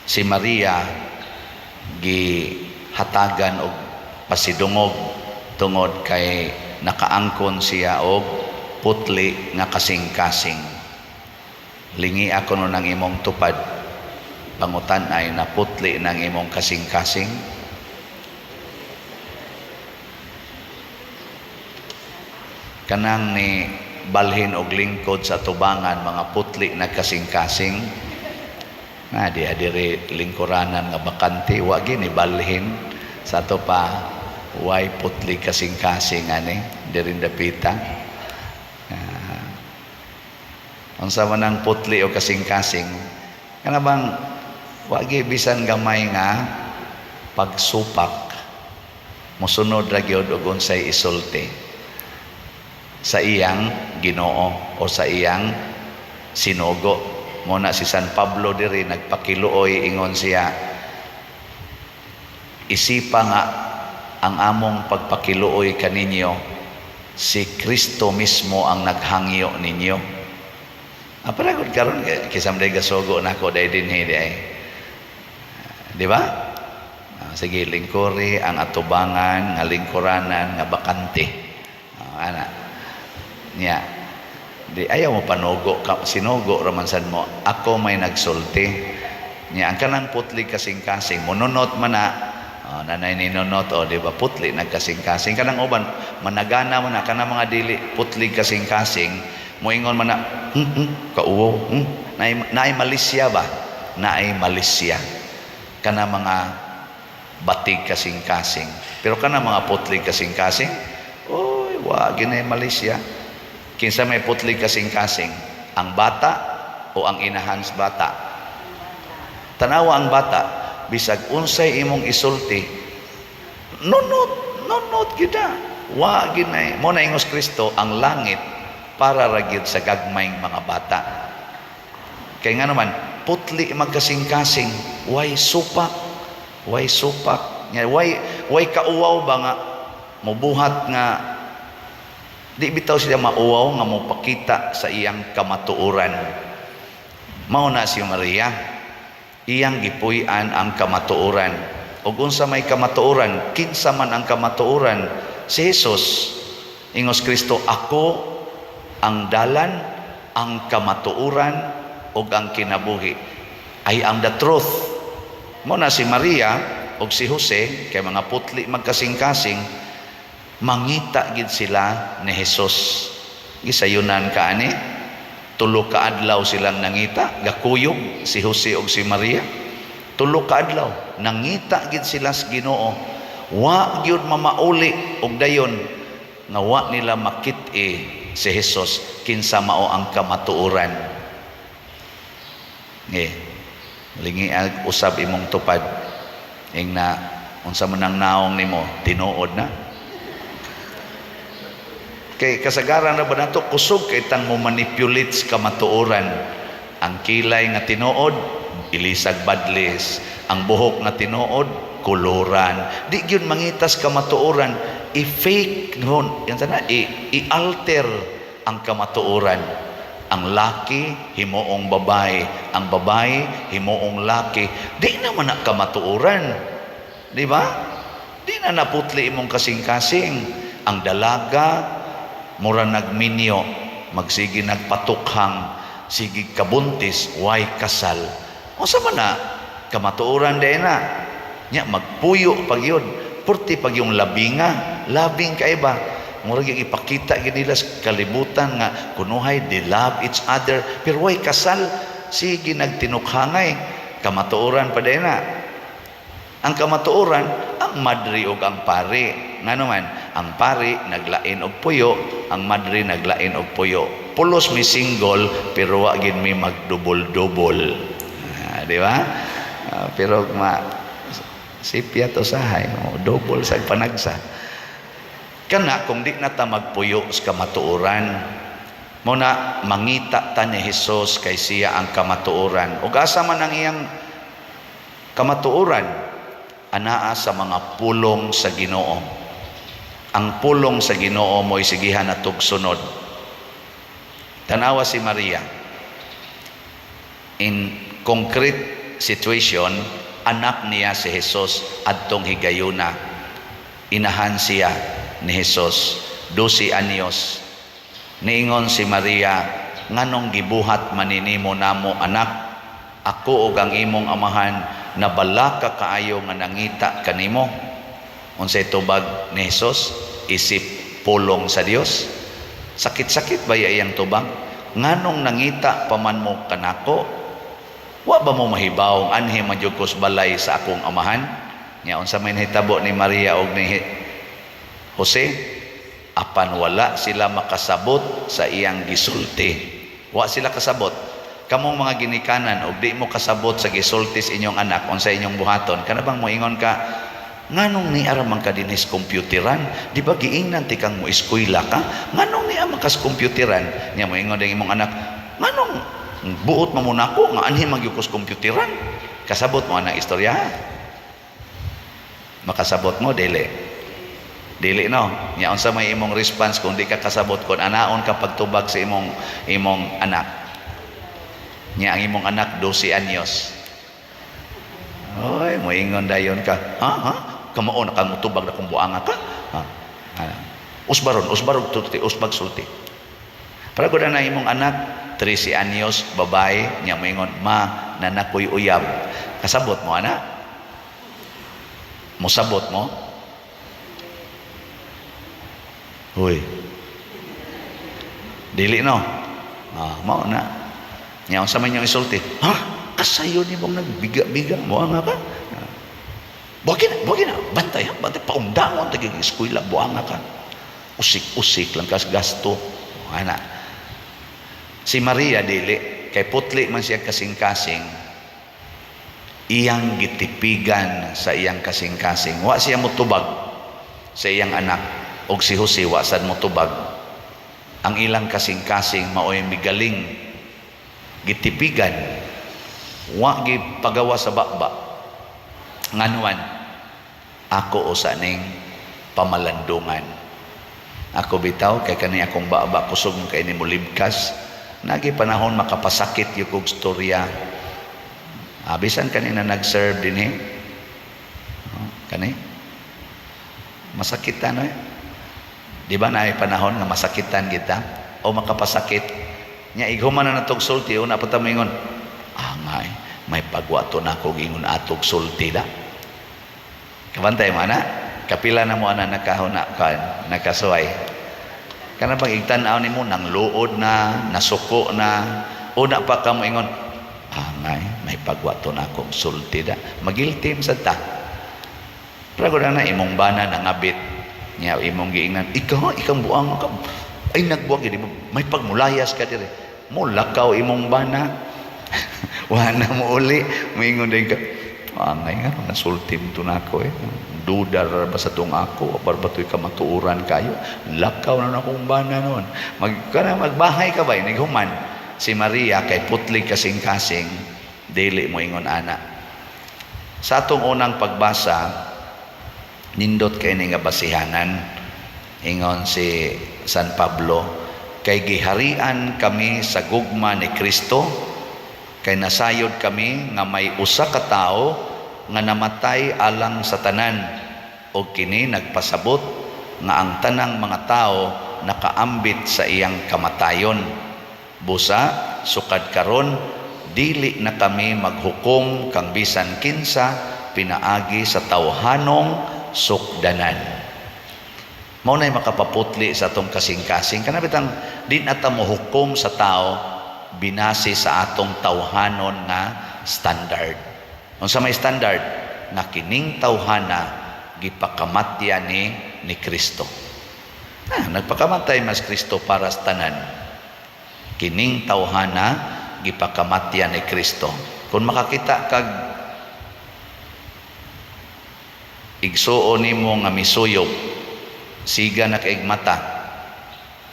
Si Maria gihatagan og pasidungog tungod kay nakaangkon siya og putli nga kasing-kasing. Lingi ako no ng imong tupad. Pangutan ay naputli ng imong kasing-kasing. Kanang ni balhin og lingkod sa tubangan mga putli na kasing-kasing. Na di adiri lingkuranan nga bakante wa gini balhin sa ato pa way putli kasing-kasing ani diri dapita. Unsa man ang putli o kasing-kasing, kana bang wa gi bisan gamay nga pagsupak, mosunod ra gyud og unsay isulti sa iyang Ginoo o sa iyang sinugo. Mo na si San Pablo diri nagpakiluoy, ingon siya, isipa nga ang among pagpakiluoy kaninyo, si Kristo mismo ang naghangyo ninyo. Paragod karon kisam day gasugo nako day dinhi day. Di ba? Sige, lingkuri ang atubangan nga lingkuranan nga bakante. Ana. Nya. Di ayaw mo panugo ka, sinugo raman sad mo. Ako may nagsulti. Nya ang kanang putli kasing-kasing monunot man na. Oh, nanay ni nunot, oh, di ba, putli nagkasing-kasing. Kanang uban managana man na kanang mga dili putli kasing-kasing, moingon man na kauwo, naay, naay malisya ba, naay malisya kana mga batig kasing-kasing. Pero kana mga putli kasing-kasing, oy, wa ginay malisya. Kinsa may putli kasing-kasing, ang bata o ang inahan sa bata? Tanawa ang bata, bisag unsay imong isulti, nunot, nunot gyud. Wa ginay mo na ingos Kristo, ang langit para ra gyud sa gagmayng mga bata. Kay nga naman putli magkasing-kasing, way supak, way supak nya, way kauwaw ba nga mobuhat nga di bitaw siya mauwaw nga mopakita sa iyang kamatuoran. Mao na si Maria, iyang gipuy-an ang kamatuoran. Ug unsa may kamatuoran? Kinsa man ang kamatuoran? Si Jesus. Ingos Kristo, ako ang dalan, ang kamatuoran ug ang kinabuhi. I am the truth. Mo na si Maria ug si Jose kay mga putli magkasing-kasing, mangita gid sila ni Jesus. Gisayunan ka ani, 3 ka adlaw silang nangita, gakuyog si Jose ug si Maria. 3 ka adlaw nangita gid sila sa Ginoo. Wa gyud mamauli og dayon nga wa nila makit-i si Jesus, kinsa mao ang kamatuoran. Lingi usab imong tupad ing na unsa man ang naong nimo, tinuod na. Kay kasagaran na ba nato, kusog kay tang mo manipulate sa kamatuoran. Ang kilay nga tinuod, ilisag badlis. Ang buhok nga tinuod, kuluran. Di gyud mangitas kamatuoran, i-fake nun, yan sana, i-alter ang kamatuoran. Ang laki himuong babae, ang babae himuong laki. Di naman na kamatuoran. Di ba? Di na naputli imong kasing-kasing. Ang dalaga mura nagminyo, magsige nagpatukhang, sige kabuntis, way kasal. Unsa man na kamatuoran day na? Nya magpuyo pag yun, purti pag yung labinga, labing kay ba? Mura gyud ipakita gyud nila sa kalibutan nga kunuhay they love each other, pero way kasal, sige nagtinukhangay. Kamatuoran pa day na. Ang kamatuoran, ang madre ug ang pare. Ngano man, ang pare naglain og puyo, ang madre naglain og puyo. Pulos mi single pero wa gid mi magdubol-dubol. Di ba? Pero ma sipya to sahay, oh, double sa panagsa. Kana kung di na ta magpuyo sa kamatuoran, mo na mangita ta ni Jesus kay siya ang kamatuoran. Ug asa man ang iyang kamatuoran? Anaa sa mga pulong sa Ginoo. Ang pulong sa Ginoo mo'y sigihan na tugsunod. Tanawa si Maria. In concrete situation, anak niya si Jesus adtong higayuna. Inahan siya ni Jesus, 12 anyos. Niingon si Maria, "Nganong gibuhat man nimo namo, anak? Ako ug ang imong amahan nabalaka kaayo nga nangita kanimo." Unsay tubag ni Jesus? Isip pulong sa Dios. Sakit-sakit ba iyang tubag? "Nganong nangita pa man mo kanako? Wa ba mo mahibaw anhi man jud ko's balay sa akong amahan?" Nya unsa may nahitabo ni Maria og ni Jose? Apan wala sila makasabot sa iyang gisulti. Wa sila kasabot. Kamong mga ginikanan, og di mo kasabot sa gisulti sa inyong anak, unsa inyong buhaton? Kana bang moingon ka, "Nganong nia ra man ka dinhis computeran? Di ba giingnan tikang mo eskwela ka? Nganong nia man kas computeran?" Nya moingon din imong anak, "Nganong buot man mo nako nga anhi man gyud kos computeran?" Kasabot mo anang istorya? Makasabot mo dili? Dili, no? Nya unsa may imong response kung di ka kasabot kon anaon ka pagtubag sa imong anak? Nya ang imong anak 12 anyos. Oy, moingon dayon ka, "Ha? Ha? Kamao na kang mutubag na kung buanga ka? Ha? Ha? Usbaron, usbarog sulti, usbag sulti." Para ko na imong anak, 13 anyos, babae, nya moingon, "Ma, naa koy uyab." Kasabot mo, ana? Musabot mo? Uy. Dili, no? Ah, mao na. Nya unsa man inyong isulti? "Ha? Kasayo ni mong nagbiga-biga mo nga ka? Buwagi na, buwagi na. Bantay ha, bantay. Paundangon, tigig eskwela, buanga ka. Usik-usik lang kas gasto." Ana. Si Maria dili, kay putli man siya kasing-kasing, iyang gitipigan sa iyang kasing-kasing. Wa siya mutubag sa iyang anak og si Jose wa sad mutubag. Ang ilang kasing-kasing maoy migaling, gitipigan, wa gipagawa sa baba. Nganuan, ako usa ning pamalandungan. Ako bitaw kay kani akong baba kusog kay ni molibkas. Nagi panahon makapasakit yung kog storya. Ah, bisan kanina nag-serve din eh. Oh, kani? Masakitan eh. Di ba na panahon nga masakitan kita o makapasakit? Nya ighuman na natog sulti, una pa ta moingon, "Ah nga eh, may pagwa to na ako gingon atog sulti da." Kabantay mo ana? Kapila na mo ana nakahuna kan nakasuway. Kana bang igtan-aw nimo nang luod na, nasuko na, una pa ka moingon, "Ah nga eh, may pagwa to na akong sulti da." Magilti sa ta. Pero na imong bana nangabit nya imong giingnan, "Ikaw, ikang buang ka. Ay nagbuang gid mo, may pagmulayas ka dire." Mulakaw imong bana. Wa na mo uli, moingon din ka, "Angay nga nasulti mo to nako eh. Duda ra ba sa tong ako, abar ba to'y kamatuoran kayo?" Lakaw na akong bana noon. Mag kana magbahay ka ba inighuman. Si Maria kay putlig kasing-kasing, dili mo ingon ana. Sa atong unang pagbasa, nindot kay ni nga basihanan. Ingon si San Pablo, kay giharian kami sa gugma ni Kristo, kay nasayod kami nga may usa ka tawo nga namatay alang sa tanan, ug kini nagpasabot nga ang tanang mga tawo nakaambit sa iyang kamatayon. Busa sukad karon dili na kami maghukom kang bisan kinsa pinaagi sa tawhanong sukdanan. Mao nay makapaputli sa atong kasing-kasing. Kana bitang di na ta mohukom sa tao binase sa atong tawhanon nga standard. Unsa may standard? Nga kining tawhana gipakamatya ni Kristo. Ah, nagpakamatay mas Kristo para sa tanan. Kining tawhana gipakamatya ni Kristo. Kung makakita kag igsuon nimo nga misuyop, siga na kaig mata,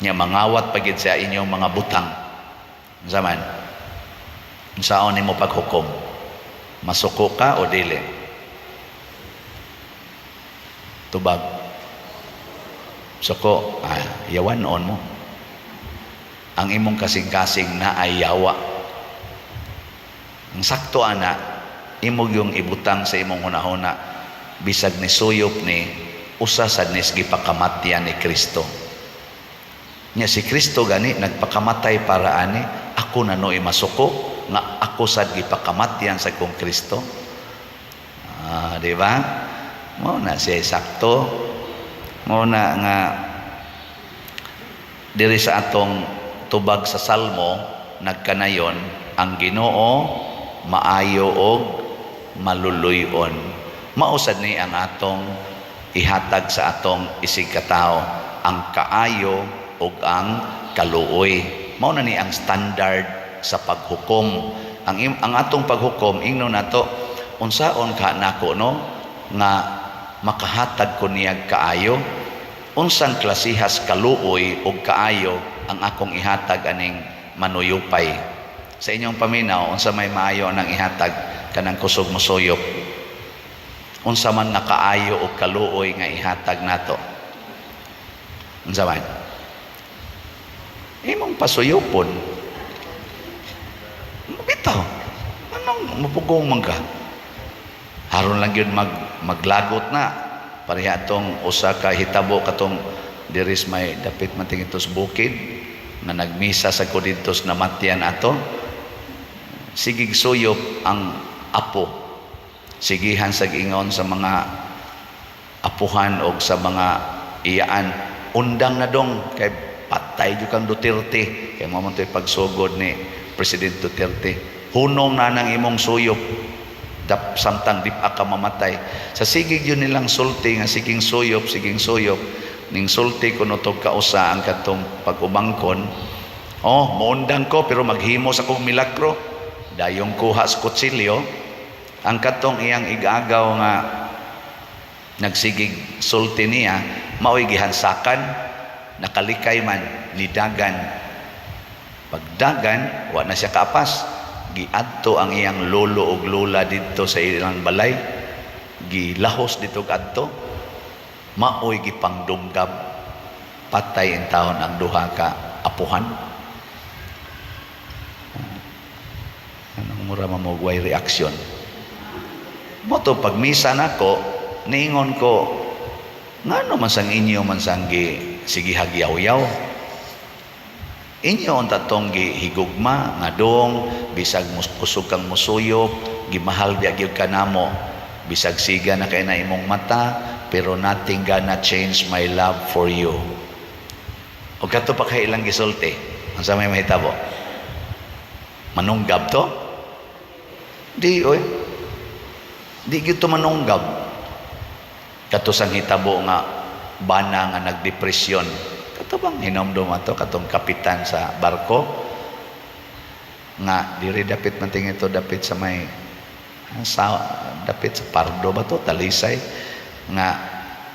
nya mangawat pagid sa inyong mga butang. Unsa man? Unsaon nimo paghukom? Masuko ka o dili? Tubag. Suko, ah, yawan noon mo. Ang imong kasing-kasing na ay yawa. Ang sakto ana, Imo yung ibutang sa imong hunahuna, bisag ni suyop ni, usa sad nis gipakamatyan ni Kristo. Nya si Kristo gani nagpakamatay para ani, ako na noy masuko nga ako sad gipakamatyan sa kong Kristo. Ah, di ba? Mao na siya sakto. Mao na nga diri sa atong tubag sa Salmo nagkanayon, ang Ginoo maayo og maluluy-on. Mao sad ni ang atong ihatag sa atong isig katawo, ang kaayo ug ang kaluoy. Mao na ni ang standard sa paghukom. Ang atong paghukom, ingnon nato, unsaon ka nako no nga makahatag ko niyag kaayo, unsang klasihas kaluoy ug kaayo ang akong ihatag aning manuyupay. Sa inyong paminaw, unsa may maayo nang ihatag kanang kusog mosuyop? Unsa man nga kaayo o kaluoy nga ihatag nato? Unsa man? Imong pasuyopon. Bitaw, anong mapugong man ka? Haron lang yun maglagot na. Pareha atong usa ka hitabo katong diris may dapit man tingito sa bukid nga nagmisa sa ko didto sa namatyan ato. Sigig suyop ang apo. Sigihan sa ingon sa mga apuhan o sa mga iyaan. Undang na dong kay patay jud kang Duterte, kay mao man to'y pagsugod ni President Duterte. Hunong na nang imong suyop dap samtang di pa ka mamatay. Sa sigig yun nilang sulti nga siging suyop, siging suyop, ning sulti kuno tog kausa ang katong pag-umangkon, "Oh, muundang ko pero maghimo sa kong milagro." Dayong kuha sa kutsilyo ang katong iyang igagaw nga nagsigig sulti niya, mao'y gihansakan, nakalikay man, nidagan. Pagdagan, wa na siya kaapas. Giadto ang iyang lolo ug lola didto sa ilang balay, gilahos dito adto, maoy gipangdunggab. Patay in taon ang duha ka apuhan. Anong mura mamugway reaksyon mo to? Pag misa nako, niingon ko, ngano man sang inyo man sang gi sige hagyaw-yaw? Inyo unta tong gihigugma nga dong bisag kusog kang musuyop, gimahal biya gyud ka namo. Bisag siga na kay na imong mata, pero nothing gonna change my love for you. O kato pa kay ilang gisulti, unsa may mahitabo? Manunggab to? Di oy. Di gyud to manunggab. Kato sang hitabo nga bana nga nagdepresyon. Kato bang hinomdom ato katong kapitan sa barko nga diri dapit man ito, dapit sa may sa dapit sa Pardo ba to, Talisay, nga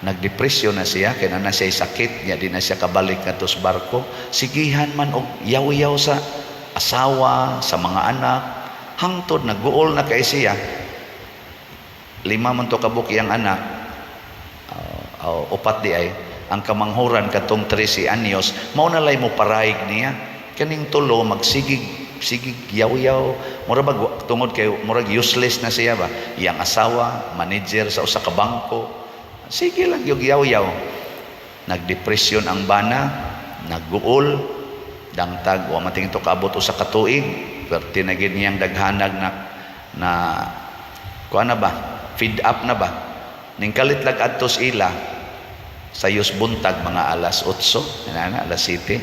nagdepresyon na siya kay na siya sakit niya, di na siya kabalik ngadto sa barko. Sigihan man og yaw-yaw sa asawa, sa mga anak, hangtod naguol na kay siya. Lima man to kabuk iyang anak, upat di ay. Ang kamanghuran katong 13 anyos mao na lay mo paraig niya. Kaning tulo magsigig sigig yaw-yaw, mura bag tungod kay murag useless na siya ba. Iyang asawa manager sa usa ka bangko, sige lang yung yaw-yaw. Nagdepresyon ang bana, nagguol, dangtag wa man to kaabot usa ka tuig, perti na gid niyang daghanag na na kuan na ba, feed up na ba. Ning kalit lag adto sa ila sa yus buntag, mga alas 8 na, alas 7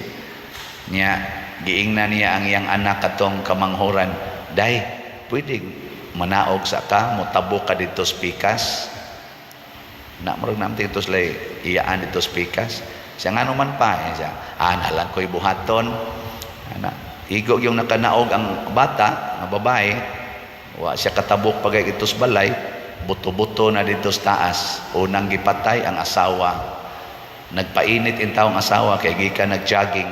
niya, giingna niya ang iyang anak katong kamanghuran, "Day, pwede manaog sa ka, motabok ka dito sa pikas na?" Murag namti ito sila iyaan dito sa pikas siya. "Ngano man pa?" Eh, siya, "Ah, nalang ko'y buhaton." Ana, igo yung nakanaog ang bata nga babae. Wa siya katabok pagay ito sa balay, buto-buto na dito sa taas. Unang gipatay ang asawa. Nagpainit in taong asawa kay gikan nagjogging,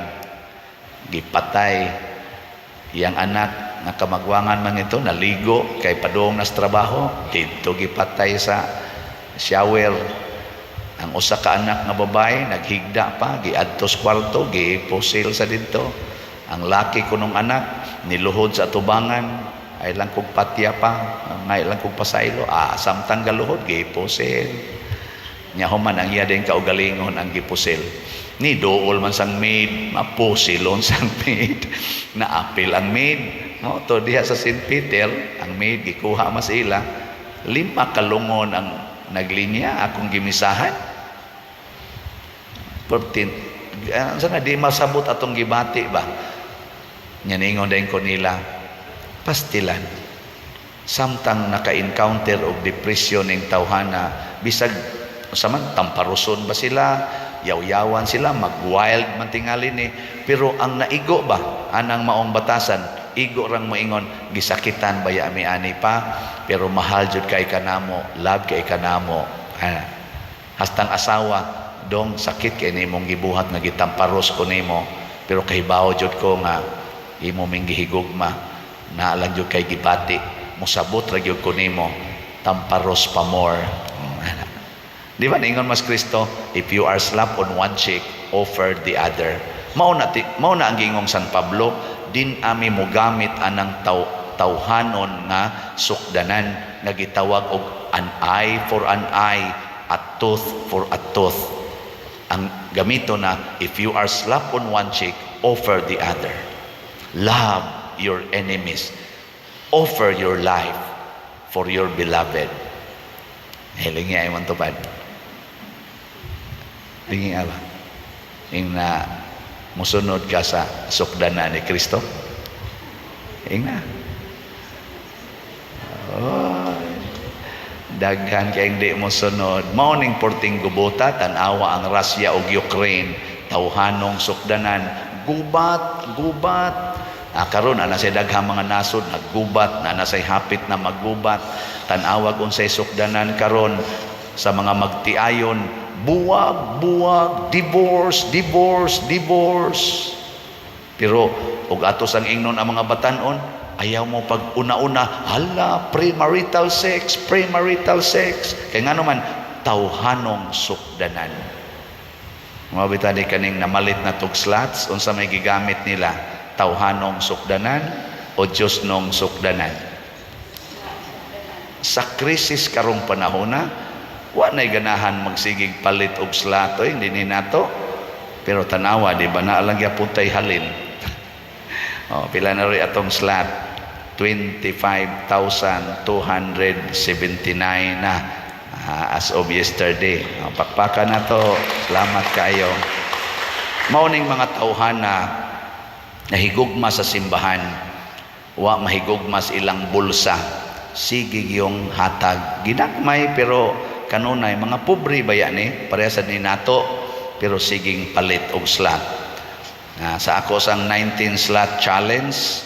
gipatay. Iyang anak nga kamagwangan man ito, naligo kay padung nas trabaho, didto gipatay sa shower. Ang usa ka anak nga babae naghigda pa, giadto sa kwarto, gipusil sa didto. Ang laki kunong anak niluhod sa atubangan. Ay lang kog patya pa, ngay lang kog pasaylo. Ah, samtang galuhod gipusil. Nya human ang iya din kaugalingon ang gipusil. Ni duol man sang maid, mapusilon sang maid. Naapil ang maid. No, to diha sa St. Peter, ang maid gikuha mas ila. Lima kalungon ang naglinya akong gimisahan. 14 sana di masabot atong gibati ba. Nya ningon dayon ko nila, pastilan. Samtang naka-encounter og depression ning tawhana, bisag sa man tamparuson ba sila, yaw-yawan sila, mag-wild man tingali ni, pero ang naigo ba anang maong batasan, igo rang moingon, "Gisakitan baya mi ani pa, pero mahal jud kay kanamo, love kay kanamo." Ah, hastang asawa, "Dong, sakit kay nimong gibuhat nga gitamparos ko nimo, pero kahibaw jud ko nga imo ming gihigugma, naa lang jud kay gibati, mosabot ra gyud ko nimo, tamparos pa more." Di ba ningon mas Kristo, "If you are slapped on one cheek, offer the other"? Mao na ang gingong San Pablo, din ami mogamit anang tawhanon nga sukdanan nga gitawag og an eye for an eye, a tooth for a tooth. Ang gamito na, if you are slapped on one cheek, offer the other. Love your enemies. Offer your life for your beloved. Hilingi ay man tupad. Lingi ba? Ing na musunod ka sa sukdana ni Kristo? Ing na. Oh, daghan kay hindi mo sunod. Mao ning porting gubota, tan-awa ang Russia ug Ukraine, tawhanong sukdanan, gubat, gubat. Ah, karon ana say daghang mga nasod naggubat, na say hapit na maggubat. Tan-awag unsay sukdanan karon sa mga magtiayon, buwag, buwag, divorce, divorce, divorce. Pero ug ato sang ingnon ang mga batanon, ayaw mo pag una-una, hala, premarital sex, premarital sex. Kay ngano man, tawhanong sukdanan. Mga bita ni kaning namalit na tug slots, unsa may gigamit nila? Tawhanong sukdanan o Diyos nong sukdanan? Sa krisis karong panahona, wa na'y ganahan magsigig palit og slot, oy, hindi ni nato. Pero tanawa, di ba, naa lang gyapon tay halin. Oh, pila na rin atong slot? 25,279 na as of yesterday. Oh, pakpakan na to. Salamat kayo. Mao ning mga tawhan na nahigugma sa simbahan, wa mahigugma sa ilang bulsa. Sige yung hatag. Ginagmay pero kanunay mga pobre baya ni, pareha sa ni nato, pero siging palit og slot. Ah, sa ako sang 19 slot challenge,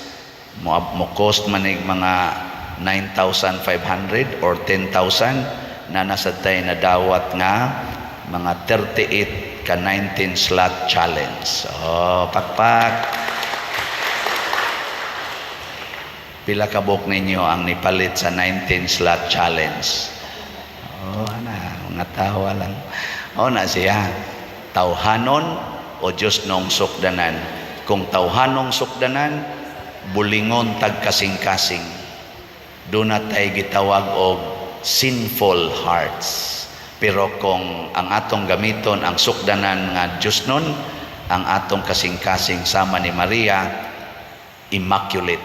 mo cost manig mga 9,500 or 10,000 na nasa tay na dawat nga mga 38 ka 19 slot challenge. Oh, pakpak. Pila ka buok ninyo ang nipalit sa 19 slot challenge? Oh, ana, mga tawa lang. Oh, na siya. Tawhanon o Diyos nong sukdanan? Kung tawhanong sukdanan, bulingon tag kasing-kasing. Doon na tayo gitawag og sinful hearts. Pero kung ang atong gamiton ang sukdanan nga Diyos nun, ang atong kasing-kasing sama ni Maria, immaculate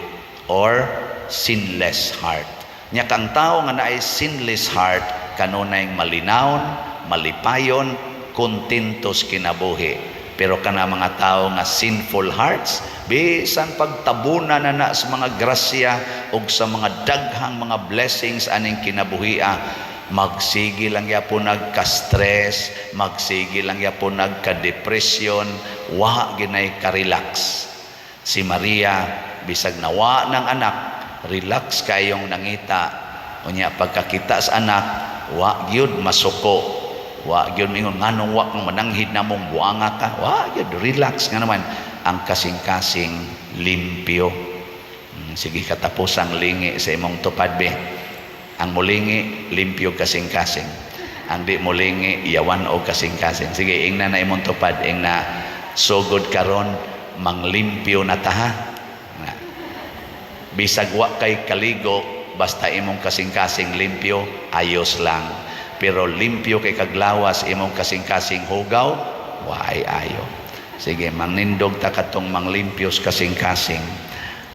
or sinless heart. Nya kang tao nga naay sinless heart, kanunay malinawon, malipayon, kontentos kinabuhi. Pero kana mga tao nga sinful hearts, bisan pagtabuna na na sa mga grasya ug sa mga daghang mga blessings aning kinabuhia, magsige lang yapon nagka-stress, magsige lang yapon nagka-depression, wa ginay ka-relax. Si Maria, bisag nawa ng anak, relax kayong nangita. Unya pagkakita sa anak, wa gyud masuko. Wa gyud mingon, "Nganong wa kang mananghid namong, buanga ka?" Wa gyud, relax nga naman ang kasing-kasing limpyo. Sige, katapos ang lingi sa imong tupad be. Ang mulingi limpyo kasing-kasing. Ang di mulingi yawan og kasing-kasing. Sige, ingna na imong tupad, ingna sugod karon manglimpyo na ta ha. Na. Bisag wa kay kaligo, basta imong kasing-kasing limpyo, ayos lang. Pero limpyo kay kag lawas, imong kasing-kasing hugaw, waay ayo. Sige, mangnindog ta katong manglimpyos kasing-kasing.